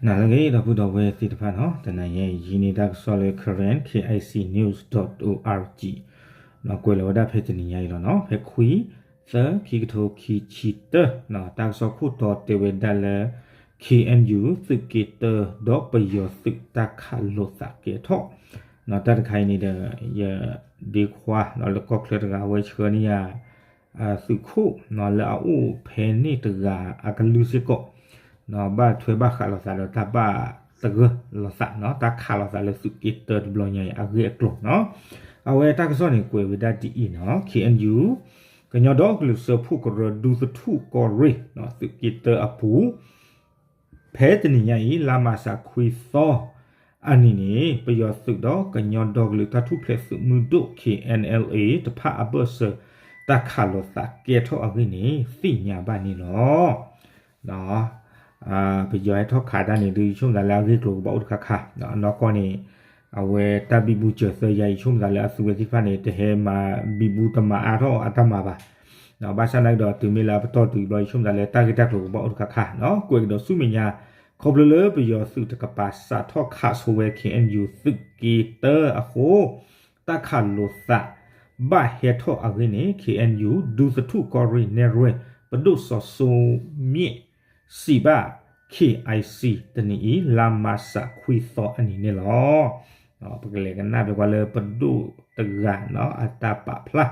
နၤလၢအဂ့ၤ ဒီပုၢ်ဒီဝဲၢ်သ့ၣ်တဖၣ်နီၤ, တနၤညါအံၤ ယဟံးန့ၢ်တၢ်ကစီၣ်လၢ Karen K I C News dot O R G ကွဲးလီၤဝဲဒၣ်ဖဲတနံၤညါအံၤလီၤနီၤ, ဖဲခွံ သၢ ခံကထိခံဆံတၢ, တၢ်ကစီၣ်ခိၣ်တီတဲဝဲဒၣ်လၢ K N U သုးက့တၢ ဒီးပယီၤသုးတၢ်ခးလိာ်သးကဲထီၣ်, တၢ်တခါအံၤန့ၣ်ဒီး ယဒ့ခွါလၢကီၢ်ချၢတဂၤ အဝဲဆှၢန့ၢ်ယၤ သုးခိၣ်လၢအအိၣ်ဖဲန့ၣ်တဂၤအကလုၢ်စ့ၢ်ကီး, ဘၣ်ထွဲဘၣ်ဃးလိာ်သးဒီးတၢ်ဘၣ်သဂၢၢ်လိာ်သးနီၤ, တၢ်ခးလိာ်သးလၢသုးက့တၢတဘျီညါအံၤအဂ့ၢ်အကျိၤနီၤ. အဝဲတၢ်ကစီၣ်န့ၣ်ကွဲးဝဲဒၣ်ဒ်အံၤနီၤ, K N U ကညီဒီကလုာ်စၢဖှိၣ်ကရၢဒူသထူၣ်ကီၢ်ရ့ၣ် သုးက့တၢအပူၤ ဖဲတနံၤညါအံၤ လါမၢ်ၡးခွံသီအနံၤန့ၣ် ပယီၤသုးဒီးကညီဒီကလုာ်တၢ်ထူၣ်ဖျဲးသုးမုၢ်ဒိၣ် K N L A တဖၣ်အဘၢၣ်စၢၤ တၢ်ခးလိာ်သးကဲထီၣ်အဂ့ၢ်န့ၣ် သ့ၣ်ညါဘၣ်န့ၣ်လီၤ. ပယီၤဟဲထီၣ်ခးတၢ်န့ၣ်ဒုး ယဆိကမိၣ်သးလၢအဂ့ၢ်ကျိၤကဘၣ်အိၣ်တခါခါ, အနီၢ်ကီၢ်န့ၣ် အဝဲတၢ်ဘံဘူစၢၤသၢယၤအံၤ ယဆိကမိၣ်သးလၢအသုးဝဲသ့ၣ်တဖၣ်န့ၣ် တဟဲမၤဘံဘူတမၤအါထီၣ်အတၢ်မၤဘၣ်. ဘၣ်ဆၣ်နာ်က့ဒီး တုၤမ့ၢ်လၢအပတီၢ်တုၤဘျီ ယဆိကမိၣ်သးလၢတၢ်ဂ့ၢ်တၢ်ကျိၤကဘၣ်အိၣ်တခါခါနီၤ, ကွဲးကဒီးဆူမဲာ်ညါ ခီဖျိလၢပယီၤသုးတကပၤစးထီၣ်ခးဆိဝဲ K N U သုးက့တၢအဃိ တၢ်ခးလိာ်သး ဘၣ်ဟဲထီၣ်အဂ့ၢ်န့ၣ် K N U ဒူသထူၣ်ကီၢ်ရ့ၣ်နဲၣ်ရွဲၣ် ပဒိၣ်စီၤစိမြင့် စံးဘၣ် K I C တနံၤအံၤ လါမၢ်ၡးခွံသီအနံၤန့ၣ်လီၤ. ပကလဲၤကနၣ်ပဲကွၢ်လၢပဒိၣ်တဂၤနီၤ အတၢ်ပာ်ဖျါ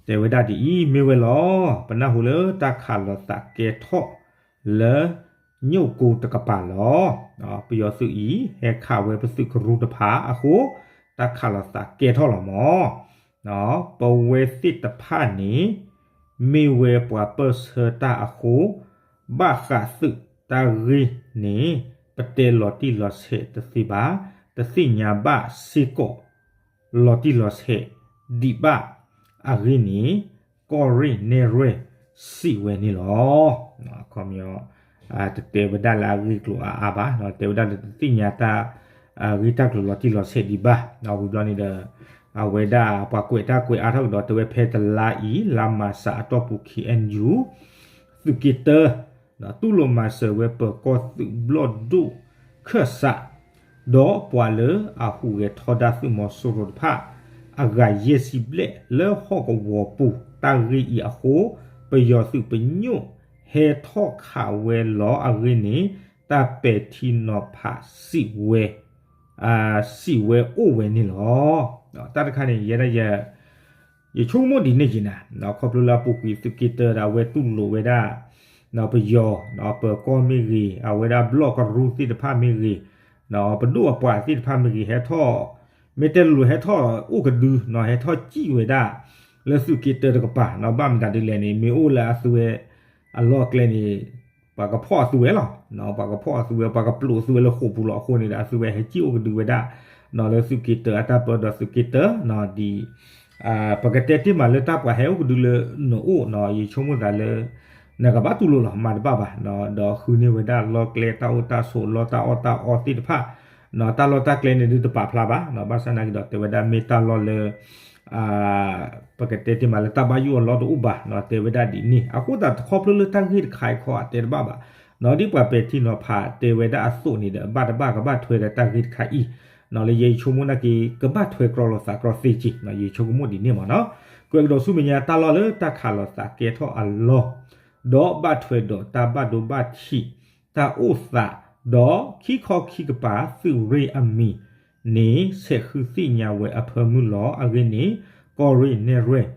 တဲဝဲဒၣ်ဒ်အံၤ, မ့ၢ်ဝဲလီၤ. ပနၢ်ဟူလၢတၢ်ခးလိာ်သးကဲထီၣ်လၢ ညိၣ်ကိတကပၤလီၤ. ပယီၤသုးအံၤ ဟဲခးဝဲပသုးကရူၢ်တဖၣ်အဃိ တၢ်ခးလိာ်သးကဲထီၣ်လီၤမၢ်. ပဝဲသ့ၣ်တဖၣ်န့ၣ် မ့ၢ်ဝဲပှၤပၢၢ်ဆၢတၢ်အဃိ ဘၣ်ဃးသုးတၢ်ဂ့ၢ်န့ၣ် ပတဲလီၤတံၢ်လီၤဆဲးတသ့ဘၣ်, တသ့ၣ်ညါဘၣ်စ့ၢ်ကီး လီၤတံၢ်လီၤဆဲးဒံးဘၣ်အဂ့ၢ်န့ၣ် ကီၢ်ရ့ၣ်နဲၣ်ရွဲၣ်စံးဝဲန့ၣ်လီၤ. ခီပညီ တတဲဝဲဒၣ်လၢအဂ့ၢ်ကျိၤအါအါဘၣ်, တဲဝဲဒၣ်လၢတသ့ၣ်ညါတၢ် ဂ့ၢ်တၢ်ကျိၤလီၤတံၢ်လီၤဆဲးဒံးဘၣ်. ဝံၤဘျီန့ၣ်ဒီး အဝဲဒၣ်ပှၤကွဲးတၢ်ကွဲးအါထီၣ်ကဒီး တဲဝဲဖဲတလါအံၤ လါမၢ်ၡးအတီၢ်ပူၤ K N U သုးက့တၢ တူၢ်လိာ်မၤစၢၤဝဲပၢၤကီၢ်သုးဘျီၣ်ဒိၣ်ခၢၣ်စး ဒီးပှၤလၢအဟူးဂဲၤထီဒါသုးမီၤစိရိၤတဖၣ် အဂၤယဲၢ်ဆံဘျဲၣ်လၢဟီၣ်ကဝီၤပူၤ တၢ်ဂ့ၢ်အံၤအဃိ ပယီၤသုးပညိၣ်ဟဲထီၣ်ခးဝဲလီၤအဂ့ၢ်န့ၣ် တၢ်ပဲာ်ထံနီၤဖးစံးဝဲ စံးဝဲအိၣ်ဝဲန့ၣ်လီၤ. တၢ်တခါန့ၣ် ယဲဒၣ်ယ ယဆိကမိၣ်ဒ်န့ၣ်က့ၤနၤ, ခီဖျိလၢအပူၤကွံာ်သုးက့တၢဒီး အဝဲတူၢ်လိာ်ဝဲဒၣ် ပယီၤ ပၢၤကီၢ်မ့ၢ်ဂ့ၤ အဝဲဒၣ်ဘျီၣ်ကရူၢ်သ့ၣ်တဖၣ်မ့ၢ်ဂ့ၤ ပဒိၣ်အပှၤသ့ၣ်တဖၣ်မ့ၢ်ဂ့ၤ ဟဲထီၣ် မ့ၢ်တဲလိၤလိၤ ဟဲထီၣ်အိၣ်ကဒု ဟဲထီၣ်စံၣ်ဝဲဒၣ် လၢသုးက့တၢတကပၤ ဘၣ်မတၤဒ်လဲၣ်န့ၣ် မ့ၢ်အိၣ်လၢအသုးဝဲ အလီၢ်အကျဲန့ၣ် ပှၤကဖီၣ်အသုးဝဲလီၤ. ပှၤကဖီၣ်အသုးဝဲ ပှၤကပျိးအသုးဝဲလၢဃိာ်ပူၤလီၤ. အဃိန့ၣ်ဒီး အသုးဝဲဟဲစံၣ်အိၣ်ကဒုဝဲဒၣ် လၢသုးက့တၢအတၢ်ပၢဒီးသုးက့တၢ ဒ် ပကတဲတ့ၢ်မးလၢတၢ်ပှၤဟဲအိၣ်ကဒုလၢနအိၣ် ယဆိကမိၣ်သးလၢ နကဘၣ်တူၢ်လိာ်လီၤ မၤတဘၣ်ဘၣ်, ဒီးဃုန့ၢ်ဝဲဒၣ်လီၢ်ကျဲတၢ်အိၣ်တၢ်ဆိး လီၢ်တၢ်အီၣ်တၢ်အီသ့ၣ်တဖၣ်, တၢ်လီၢ်တၢ်ကျဲန့ၣ်ဒုးတပာ်ဖျါဘၣ်, ဘၣ်ဆၣ်နာ်က့ဒီး တဲဝဲဒၣ်မ့ၢ်တၢ်လီၢ်လၢ ပကတဲတ့ၢ်မးလၢတၢ်ဘၣ်ယိၣ်အလီၢ်တအိၣ်ဘၣ်, တဲဝဲဒၣ်ဒ်န့ၣ် အဃိသတးခီဖျိလၢတၢ်ဂ့ၢ်တခါအံၤခီ အတဲတဘၣ်ဘၣ်, ဒ်ပှၤပဲာ်ထံနီၤဖးတဲဝဲဒၣ်အသိးန့ၣ်ဒီး ဘၣ်တဘၣ်ကဘၣ်ထွဲဒီးတၢ်ဂ့ၢ်တခါအံၤ, လၢယဲယဆိကမိၣ်နာ်က့ ကဘၣ်ထွဲကြီလိာ်သးကြီသ့က့ၤ, ယဆိကမိၣ်ဒ်န့ၣ်မးနီၤ, ကွဲးကဒီးဆူမဲာ်ညါတၢ်လီၢ်လၢတၢ်ခးလိာ်သးကဲထီၣ်အလီၢ်, ဒီးဘၣ်ထွဲဒီးတၢ်ဘၣ်ဒိဘၣ်ထံး တၢ်အိၣ်သး, ဒီးခံခီခံကပၤသုးရ့ၣ်အမံၤန့ၣ် ဆဲးဃုသ့ၣ်ညါဝဲအဖၢမုၢ်လီၤ. အဂ့ၢ်န့ၣ် ကီၢ်ရ့ၣ်နဲၣ်ရွဲၣ်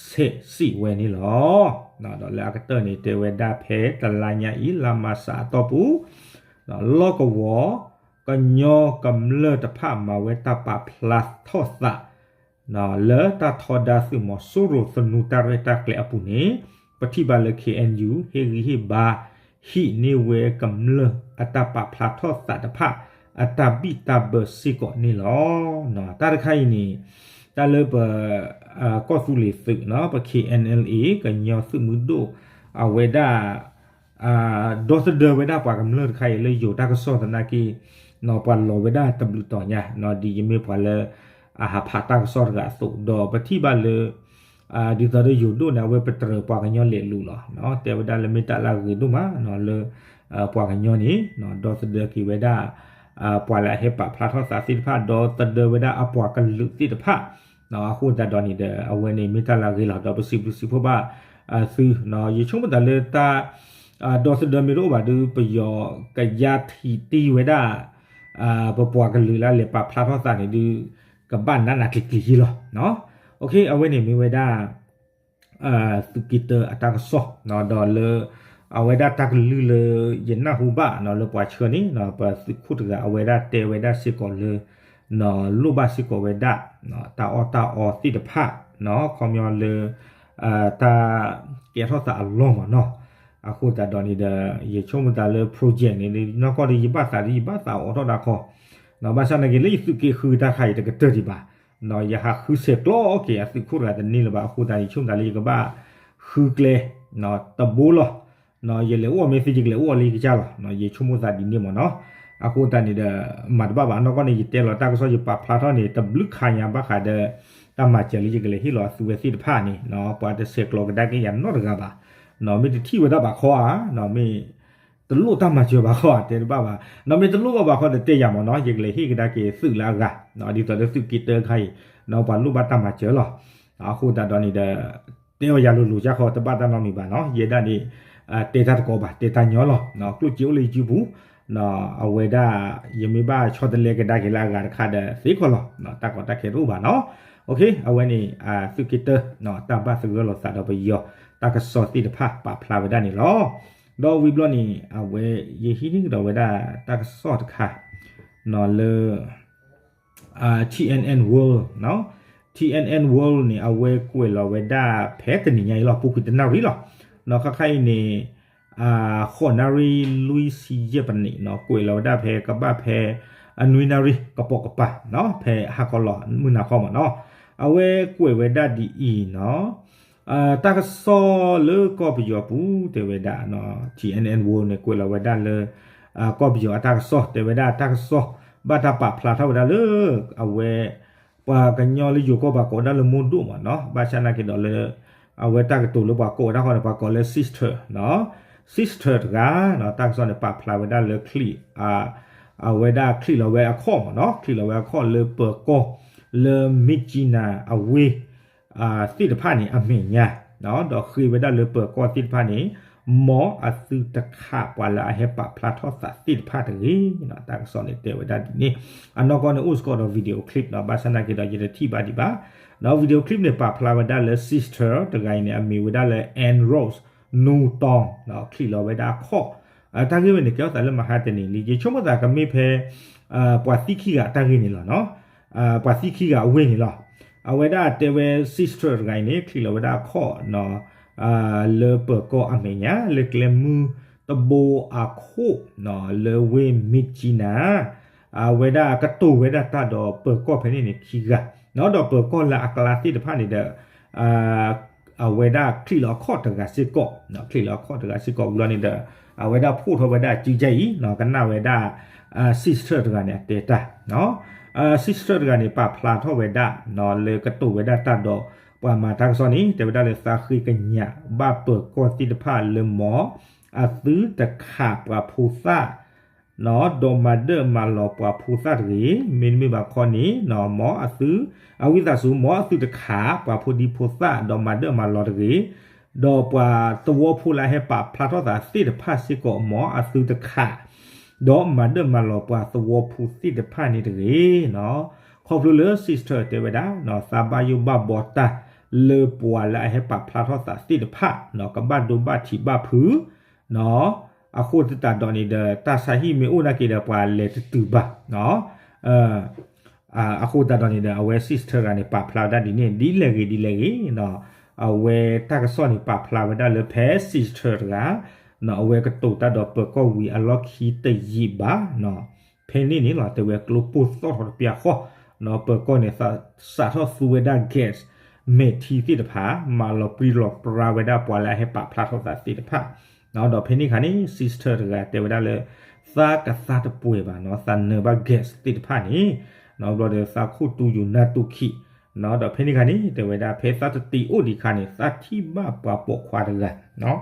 ဆဲးစံးဝဲန့ၣ်လီၤ. ဒီးလၢအကတၢၢ်န့ၣ် တဲဝဲဒၣ်ဖဲတလါညါအံၤ လါမၢ်ၡးအတီၢ်ပူၤ လီၢ်ကဝီၤ ကညီကမျၢၢ်တဖၣ်မၤဝဲတၢ်ပာ်ဖျါထီၣ်သး လၢတၢ်ထီဒါသုးမီၤစိရိၤသနူတၢ်ရဲၣ်တၢ်ကျဲၤအပူၤန့ၣ် ပထံၣ်ဘၣ်လၢ K N U ဟ့ၣ်ဂံၢ်ဟ့ၣ်ဘါ ဟံးန့ၢ်ဝဲကမျၢၢ်အတၢ်ပာ်ဖျါထီၣ်သးတဖၣ် အတၢ်ဘံၣ်တၢ်ဘၢစ့ၢ်ကီးန့ၣ်လီၤ. တၢ်တခါအံၤန့ၣ် တၢ်လၢပ ကီၢ်သူလ့ၤသုးနီၤ ပ K N L A ကညီသုးမုၢ်ဒိၣ် အဝဲဒၣ် ဒီသဒၢဝဲဒၣ်ပှၤကမျၢၢ်တခါအံၤလၢယိၤတၢ်ကစီၣ်သနာ်က့ ပှၤလီၤဝဲဒၣ်တဘျုးတီၤညါ ဒ်ယမ့ၢ်ပှၤလၢ အဟးဖးတၢ်ကစီၣ်တဂၤအသိး ဒီးပထံၣ်ဘၣ်လၢ ဒ်သိးဒီးယိၤဒိၣ်န့ၣ် အဝဲပတြၢၤပှၤကညီလဲၤလူၤလီၤ. တဲဝဲဒၣ်လၢမ့ၢ်တၢ်လၢအဂ့ၤဒိၣ်မးလၢ ပှၤကညီန့ၣ် ဒီသဒၢက့ၤဝဲဒၣ် ပှၤလၢအဟဲပာ်ဖျါထီၣ်သးသ့ၣ်တဖၣ် ဒီသဒၢဝဲဒၣ်အပှၤကလုာ်သ့ၣ်တဖၣ် အဃိသတးဒီးန့ၣ်ဒီး အဝဲန့ၣ်မ့ၢ်တၢ်လၢအဂ့ၤလီၤ ဒီးပစံးဘျုးစံးဖှိၣ်ဘၣ်သု ယဆိကမိၣ်သးလၢတၢ် ဒီသဒၢမ့ၢ်တအိၣ်ဘၣ်ဒီး ပယီၤကယါထံးတံၢ်ဝဲဒၣ် ပပှၤကလုာ်လၢအလဲၤပာ်ဖျါထီၣ်သးန့ၣ်ဒီး ကဘၣ်နးနးကျံၤကျံၤယံလီၤ. အဝဲန့ၣ်မ့ၢ်ဝဲဒၣ် သုးက့တၢအတၢ်ကစီၣ် ဒီးလၢ အဝဲဒၣ်တၢ်ကလုၢ်လၢယနၢ်ဟူဘၣ်လၢပှၤဆှၢန့ၣ် ပသုးခိၣ်တဂၤအဝဲဒၣ်တဲဝဲဒၣ်စ့ၢ်ကီးလၢ လိၣ်ဘၣ်စ့ၢ်ကီးဝဲဒၣ် တၢ်အီၣ်တၢ်အီသ့ၣ်တဖၣ် ခီပညီလၢ တၢ်ကဲထီၣ်သးအလီၢ်မ့ၢ်နီၤ အဃိသတးဒီးန့ၣ်ဒီး ယဆိကမိၣ်သးလၢ project န့ၣ် နီၢ်ကီၢ်ဒီးယဘၣ်သးဒီးယဘၣ်သးအိးထီၣ်ဒၣ်ခီ ဘၣ်ဆၣ်နာ်က့လၢယသုးက့ဃုတၢ်ခါအံၤတကတၢၢ်ဒံးဘၣ် ယဟးဃုဆဲးကျိးက့ၤအသုးခိၣ်တဂၤတန့ၢ်လၢၤဘၣ် အဃိသတးန့ၣ် ယဆိကမိၣ်သးလၢယကဘၣ်ဃုကျဲ တဘိလီၤ ယလဲၤအိၣ်အီၤမ့ၢ်သ့ယကလဲၤအိၣ်အီၤလၢယကစၢ်လီၤ ယဆိကမိၣ်သးဒ်န့ၣ်မ့ၢ်နီၤ အဃိသတးန့ၣ်ဒီး မၤတဘၣ်ဘၣ် နီၢ်ကီၢ်န့ၣ် ယတဲလီၤတၢ်ကစီၣ်ယပာ်ဖျါထီၣ်န့ၣ် တဘျုးခါညါဘၣ်ဃးဒီး တၢ်မၤစၢၤလၢယကလဲၤဟ့ၣ်လီၤအသုးဝဲသ့ၣ်တဖၣ်န့ၣ် ပှၤတဆဲးကျိးကဒါက့ၤယၤနီတဂၤဘၣ် မ့ၢ်တထံၣ်ဝဲဒၣ်ဘၣ်ခီဧါ မ့ၢ် တလိၣ်တၢ်မၤစၢၤဘၣ်ဃီဧါ တဲတဘၣ်ဘၣ် မ့ၢ်တလိၣ်ဘၣ်ဘၣ်ဃီဒီးတဲယၤမ့ၢ်နီၤ ယကလဲၤဟ့ၣ်ကဒါက့ၤသုးလၢအဂၤ ဒ်သိးဒီးသုးက့တၢခါအံၤ ပှၤလိၣ်ဘၣ်တၢ်မၤစၢၤလီၤ အဃိသတးဒီးန့ၣ်ဒီး တဲအီၤယၤလိၤလိၤကၢ်ဃီ တဘၣ်တၢ်နီတမံၤဘၣ်နီၤ ယဲဒၣ်န့ၣ် တဲတၢ်တကိးဘၣ် တဲတၢ်ညီလီၤ ကျိၣ်စ့အိၣ်လၢယစုပူၤ အဝဲဒၣ် ယမ့ၢ်ဘၣ်ဆီတလဲကဒါက့ၤလၢအဂၤတခါဒီးသ့ခီလီၤ တၢ်ကီတၢ်ခဲတအိၣ်ဘၣ်နီၤ အဝဲန့ၣ် သုးက့တၢ တၢ်ဘၣ်သဂၢၢ်လီၤသးဒီးပယီၤ တၢ်ကစီၣ်သ့ၣ်တဖၣ်ပာ်ဖျါဝဲဒၣ်န့ၣ်လီၤ ဒီးဝံၤဘျီန့ၣ် အဝဲ ယဟံးန့ၢ်ကဒီးဝဲဒၣ်တၢ်ကစီၣ်တခါ လၢ TNN World နီၤ TNN World န့ၣ် အဝဲကွဲးလီၤဝဲဒၣ်ဖဲတနံၤညါအံၤလီၤ ပူၤကွံာ်တနၣ်ရံၣ်လီၤ နီၤ ခါခါအံၤန့ၣ် ဃိးနၣ်ရံၣ်လွံၢ်ဆံယဲၢ်ပနံးနီၤ ကွဲးလီၤဝဲဒၣ်ဖဲကဘၣ်ဖဲ အနွံနၣ်ရံၣ်ကပိာ်ကပၤနီၤ ဖဲဟါခီလီၤမုၢ်နၤခီမ့ၢ်နီၤ အဝဲကွဲးဝဲဒၣ်ဒ်အံၤနီၤ တၢ်ကစီၣ်လၢကီၢ်ပယီၤပူၤတဲဝဲဒၣ် TNN World န့ၣ် ကွဲးလီၤဝဲဒၣ်လၢ ကီၢ်ပယီၤအတၢ်ကစီၣ် တဲဝဲဒၣ်တၢ်ကစီၣ် ဘၣ်တၢ်ပာ်ဖျါထီၣ်ဝဲဒၣ်လၢ အဝဲ ပှၤကညီလၢယိၤကီၢ်ပှၤကိးဝဲဒၣ်လၢမိၢ်ဒိၣ်မ့ၢ်နီၤ ဘၣ်ဆၣ်နာ်က့ဒီးလၢ အဝဲတၢ်ကတိၤလၢပှၤကိးဝဲဒၣ်ဃီန့ၣ် ပှၤကိးလၢ sister နီၤ sister တဂၤ တၢ်ကစီၣ်န့ၣ် ပာ်ဖျါဝဲဒၣ်လၢချံး အဝဲဒၣ်ချံးလီၤဝဲအခီၣ်မ့ၢ်နီၤ ချံးလီၤဝဲအခီၣ်လၢပၢၤကီၢ် လၢ မ့ၢ်ကၠံနၤ အဝ့ၢ် သ့ၣ်တဖၣ်န့ၣ် အမဲာ်ညါ ဒီးဃ့ဝဲဒၣ်လၢပၢၤကီၢ်သ့ၣ်တဖၣ်န့ၣ် မ်အသုတခးပှၤလၢအဟဲပာ်ဖျါထီၣ်သးသ့ၣ်တဖၣ်တဂ့ၤ တၢ်ကစီၣ်န့ၣ်တဲဝဲဒၣ်ဒ်န့ၣ် အနီၢ်ကီၢ်န့ၣ် အိၣ်စ့ၢ်ကီးဒီး video clip နီၤ ဘၣ်ဆၣ်နာ်က့ဒီး ယတထံၣ်ဘၣ်ဒံးဘၣ် ဒီး video clip န့ၣ် ပာ်ဖျါဝဲဒၣ်လၢ sister တဂၤအံၤန့ၣ် အမံၤဝဲဒၣ်လၢ Ann Rose Newton နီၤ ချံးလီၤဝဲဒၣ်အခီၣ် တၢ်ဂ့ၢ်ဝဲန့ၣ် ကဲထီၣ်သးလၢမဟါတနံၤလံ ယဆိကမိၣ်သးကမ့ၢ်ဖဲ ပှၤသံခံဂၤအတၢ်ဂ့ၢ်န့ၣ်လီၤနီၤ ပှၤသံခံဂၤအဝ့ၢ်န့ၣ်လီၤ အဝဲဒၣ်တဲဝဲ sister တဂၤအံၤန့ၣ် ချံးလီၤဝဲဒၣ်အခီၣ် လၢပၢၤကီၢ်အမဲာ်ညါ လၢကျဲမုၢ်တဘိအခိၣ် လၢဝ့ၢ်မ့ၢ်ကၠံနၤ အဝဲဒၣ်ကတိၤဝဲဒၣ်တၢ်ဒီးပၢၤကီၢ်ဖဲန့ၣ်န့ၣ်ခံဂၤ ဒီးပၢၤကီၢ်လၢအကျါသ့ၣ်တဖၣ်န့ၣ်ဒီး အဝဲဒၣ်ချံးလီၤအခီၣ်တဂၤစ့ၢ်ကီး ချံးလီၤအခီၣ်တဂၤစ့ၢ်ကီး ဘျီန့ၣ်ဒီး အဝဲဒၣ်ဖှိၣ်ထီၣ်ဝဲဒၣ်စုကၠဲအံၤ ကနၣ်ဝဲဒၣ် sister တဂၤန့ၣ် အတဲတၢ် sister တဂၤန့ၣ် ပာ်ဖျါထီၣ်ဝဲဒၣ် လၢကတိၤဝဲဒၣ်တၢ်ဒီး ပှၤမၤတၢ်ကစီၣ်န့ၣ် တဲဝဲဒၣ်လၢသးဃ့ကညးဘၣ်ပၢၤကီၢ်သ့ၣ်တဖၣ်လၢမ်အသုတခးပှၤဖိသၣ် ဒီးမၤဒၢၣ်မၤလီၤပှၤဖိသၣ်တဂ့ၤ မ့တမ့ၢ်ဘၣ်ခီန့ၣ် မ်အသု အဝံသးစူၤ မ်အသုတခးပှၤဖိဒံဖိသၣ် ဒီးမၤဒၢၣ်မၤလီၤတဂ့ၤ ဒီးပှၤသဝီဖိလၢအဟဲပာ်ဖျါထီၣ်သးသ့ၣ်တဖၣ်စ့ၢ်ကီး မ်အသုတခး ဒီးမၤဒၢၣ်မၤလီၤပှၤသဝီဖိသ့ၣ်တဖၣ်န့ၣ်တဂ့ၤ ခီဖျိလၢ sister တဲဝဲဒၣ် သးဘၣ်ယိၣ်ဘၣ်ဘီတၢ်လၢပှၤလၢအဟဲပာ်ဖျါထီၣ်သးသ့ၣ်တဖၣ် ကဘၣ်ဒိဘၣ်ထံးဘၣ်ဖုး အဃိသတးဒီးန့ၣ်ဒီး တၢ်ဆါဟံၣ်မ့ၢ်အိၣ်နာ်က့ဒီး ပှၤလဲၤတတုၤဘၣ် အဃိသတးဒီးန့ၣ်ဒီး အဝဲ sister တဂၤန့ၣ် ပာ်ဖျါဝဲဒၣ်ဒ်န့ၣ် ဒ်လဲၣ်ဂ့ၤဒ်လဲၣ်ဂ့ၤ အဝဲတၢ်ကစီၣ်န့ၣ် ပာ်ဖျါဝဲဒၣ်လၢဖဲ sister တဂၤ အဝဲကတိၤတၢ်ဒီးပၢၤကီၢ်ဝံၤအလီၢ်ခံတယံာ်ဘၣ် ဖဲန့ၣ်န့ၣ်လီၤ တဲဝဲကျိပိၢ်သီၣ်ထီၣ်တပျၢ်ဃီ ပၢၤကီၢ်န့ၣ် စးထီၣ်သူဝဲဒၣ် gas မဲာ်ထံသ့ၣ်တဖၣ် မၤလီၤပြံလီၤပြါဝဲဒၣ်ပှၤလၢအဟဲပာ်ဖျါထီၣ်သးသ့ၣ်တဖၣ် ဒီးဖဲန့ၣ်အခါန့ၣ် sister တဂၤတဲဝဲဒၣ်လၢ သးကသါတပှဲၤဘၣ်နီၤ သးနၢၤဘၣ် gas သ့ၣ်တဖၣ်န့ၣ် ဘျီဒီးသးခိၣ်တူယိာ်နၢ်တူၢ်ခံး ဒီးဖဲန့ၣ်အခါန့ၣ် တဲဝဲဒၣ်ဖဲသးတတ့ၤအိၣ်ဒံးအခါန့ၣ် သးထံၣ်ဘၣ်ပှၤပိာ်ခွါတဂၤ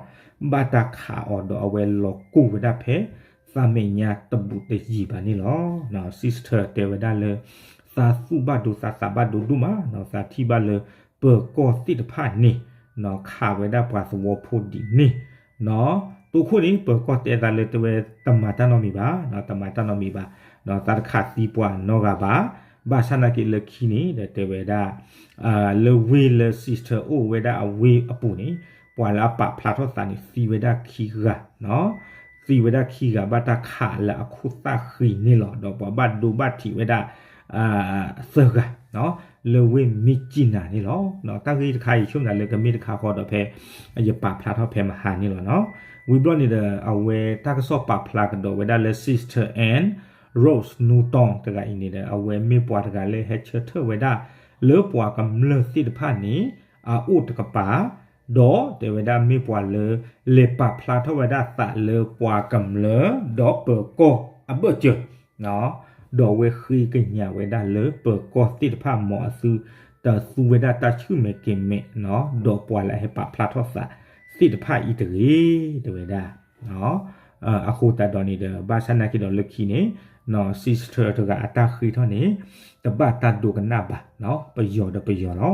ဘၣ်တၢ်ခးအီၤဒီးအဝဲလီၤကိၢ်ဝဲဒၣ်ဖဲ သးမဲာ်ညါတဘူးတယံၤဘၣ်န့ၣ်လီၤ. sister တဲဝဲဒၣ်လၢ သးသူၣ်ဘၣ်ဒိသးသးဘၣ်ဒိဒိၣ်မး, သးထံၣ်ဘၣ်လၢပၢၤကီၢ်သ့ၣ်တဖၣ်န့ၣ် ခးဝဲဒၣ်ပှၤသဝီဖိဒ်န့ၣ် တိခိၣ်န့ၣ် ပၢၤကီၢ်တဲသးလၢတဲဝဲတမၤတၢ်နီတမံၤဘၣ်, တမၤတၢ်နီတမံၤဘၣ်, သးတခးသံပှၤနီတဂၤဘၣ်, ဘၣ်ဆၣ်နာ်က့လၢခံန့ၣ် ဒီးတဲဝဲဒၣ် လၢဝ့ၢ်လၢ sister အိၣ်ဝဲဒၣ်အဝ့ၢ်အပူၤန့ၣ် ပှၤလၢအပာ်ဖျါထီၣ်သးန့ၣ် သံဝဲဒၣ်ခံဂၤ, သံဝဲဒၣ်ခံဂၤ ဘၣ်တၢ်ခးလၢအခိၣ်သၣ်ဃံန့ၣ်လီၤ. ဒီးပှၤဘၣ်ဒိဘၣ်ထံးဝဲဒၣ် သၢဂၤ လၢဝ့ၢ်မ့ၢ်ကံနၤန့ၣ်လီၤ. တၢ်ဂ့ၢ်တခါအံၤ ဆိကမိၣ်သးလၢကမ့ၢ်တခါဃီဒီးဖဲ ယပာ်ဖျါထီၣ်ဖဲမဟါန့ၣ်လီၤ. ဝံၤဘျီန့ၣ်ဒီး အဝဲတၢ်ကစီၣ်ပာ်ဖျါကဒီးဝဲဒၣ်လၢ sister Ann Rose Newton တဂၤအံၤန့ၣ်ဒီး အဝဲမ့ၢ်ပှၤတဂၤလၢဟဲဆၢထၢၣ်ဝဲဒၣ် လၢပှၤကမျၢၢ်သ့ၣ်တဖၣ်န့ၣ် အအိၣ်တကပၤ ဒီးတဲဝဲဒၣ်မ့ၢ်ပှၤလၢ လဲၤပာ်ဖျါထီၣ်ဝဲဒၣ်သးလၢပှၤကမျၢၢ် ဒီးပၢၤကီၢ်အဘၢၣ်စၢၤ ဒီးအဝဲဃ့ကညးဝဲဒၣ်လၢပၢၤကီၢ်သ့ၣ်တဖၣ် မ်အသုတသူဝဲဒၣ်တၢ်ဆူၣ်မဲာ်က့ၤမဲာ် ဒီးပှၤလၢအဟဲပာ်ဖျါထီၣ်သးသ့ၣ်တဖၣ်အံၤတဂ့ၤ တဲဝဲဒၣ်. အဃိသတးဒီးန့ၣ်ဒီး ဘၣ်ဆၣ်နာ်က့ဒီးလၢခံန့ၣ် sister တဂၤအတၢ်ဃ့ထီၣ်န့ၣ် တဘၣ်တၢ်ဒိကနၣ်ဘၣ်, ပယီၤဒီးပယီၤလီၤ.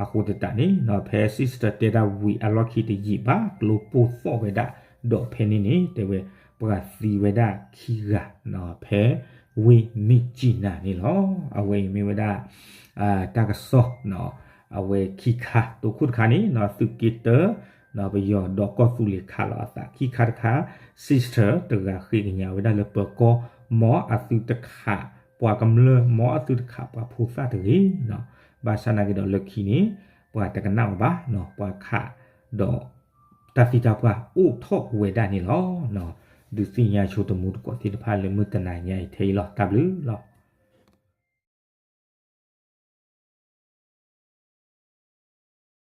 အဃိသတးန့ၣ် ဖဲ sister တဲဒၣ်ဝံၤအလီၢ်ခံတယံာ်ဘၣ် ကျိပိၢ်သီၣ်ဝဲဒၣ်, ဒီးဖဲန့ၣ်န့ၣ် တဲဝဲ ပှၤသံဝဲဒၣ်ခံဂၤ ဖဲဝ့ၢ်မ့ၢ်ကံနၤန့ၣ်လီၤ. အဝဲအံၤမ့ၢ်ဝဲဒၣ် တၢ်ကစီၣ် အဝဲခံခါ တိခိၣ်တခါန့ၣ် သုးက့တၢ ပယီၤဒီးကီၢ်သူလ့ၤခးလီၤအသး ခံခါတခါ sister တဂၤဃ့ကညးဝဲဒၣ်လၢပၢၤကီၢ် မ်အသုတခးပှၤကမျၢၢ် မ်အသုတခးပှၤဖိသၣ်တဂ့ၤ, ဘၣ်ဆၣ်နာ်က့ဒီးလၢခံန့ၣ် ပှၤတကနၣ်အီၤဘၣ်, ပှၤခးဒီး တၢ်သံတၢ်ပှၢ်အိၣ်ထီၣ်ဝဲဒၣ်န့ၣ်လီၤ. ဒုးသ့ၣ်ညါဆိတမူတကိးသ့ၣ်တဖၣ်လၢမုၢ်တနၤညါအံၤထဲအံၤလီၤ. တၢ်ဘျုးလီၤ.